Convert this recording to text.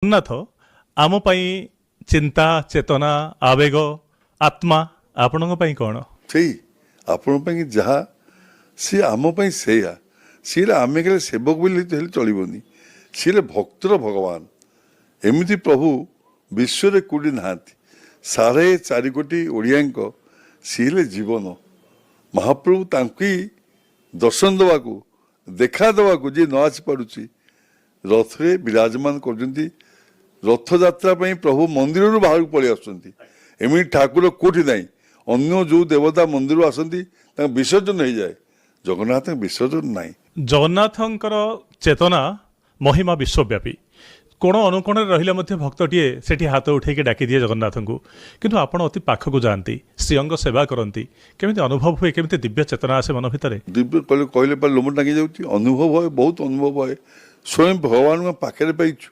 ଜଗନ୍ନାଥ ଆମ ପାଇଁ ଚିନ୍ତା, ଚେତନା, ଆବେଗ, ଆତ୍ମା, ଆପଣଙ୍କ ପାଇଁ କ'ଣ? ସେଇ ଆପଣଙ୍କ ପାଇଁ ଯାହା, ସିଏ ଆମ ପାଇଁ ସେଇଆ। ସିଏ ହେଲେ ଆମେ ଖାଲି ସେବକ ବୋଲି ହେଲେ ଚଳିବନି, ସିଏ ହେଲେ ଭକ୍ତର ଭଗବାନ। ଏମିତି ପ୍ରଭୁ ବିଶ୍ୱରେ କୋଉଠି ନାହାନ୍ତି। 4.5 କୋଟି ଓଡ଼ିଆଙ୍କ ସିଏ ହେଲେ ଜୀବନ। ମହାପ୍ରଭୁ ତାଙ୍କୁ ହିଁ ଦର୍ଶନ ଦେବାକୁ, ଦେଖା ଦେବାକୁ ଯିଏ ନ ଆସିପାରୁଛି, ରଥରେ ବିରାଜମାନ କରୁଛନ୍ତି। ରଥଯାତ୍ରା ପାଇଁ ପ୍ରଭୁ ମନ୍ଦିରରୁ ବାହାରକୁ ପଳେଇ ଆସୁଛନ୍ତି। ଏମିତି ଠାକୁର କୋଉଠି ନାହିଁ। ଅନ୍ୟ ଯୋଉ ଦେବତା ମନ୍ଦିରରୁ ଆସନ୍ତି, ତାଙ୍କ ବିସର୍ଜନ ହେଇଯାଏ, ଜଗନ୍ନାଥଙ୍କ ବିସର୍ଜନ ନାହିଁ। ଜଗନ୍ନାଥଙ୍କର ଚେତନା ମହିମା ବିଶ୍ୱବ୍ୟାପୀ। କୋଣ ଅନୁକୋଣରେ ରହିଲେ ମଧ୍ୟ ଭକ୍ତଟିଏ ସେଠି ହାତ ଉଠେଇକି ଡାକିଦିଏ ଜଗନ୍ନାଥଙ୍କୁ। କିନ୍ତୁ ଆପଣ ଅତି ପାଖକୁ ଯାଆନ୍ତି, ଶ୍ରୀଅଙ୍ଗ ସେବା କରନ୍ତି, କେମିତି ଅନୁଭବ ହୁଏ? କେମିତି ଦିବ୍ୟ ଚେତନା ଆସେ ମନ ଭିତରେ? ଦିବ୍ୟ କହିଲେ କହିଲେ ପା ଲୋମ ଟାଙ୍ଗି ଯାଉଛି। ଅନୁଭବ ହୁଏ, ବହୁତ ଅନୁଭବ ହୁଏ। ସ୍ୱୟଂ ଭଗବାନଙ୍କ ପାଖରେ ପାଇଛୁ।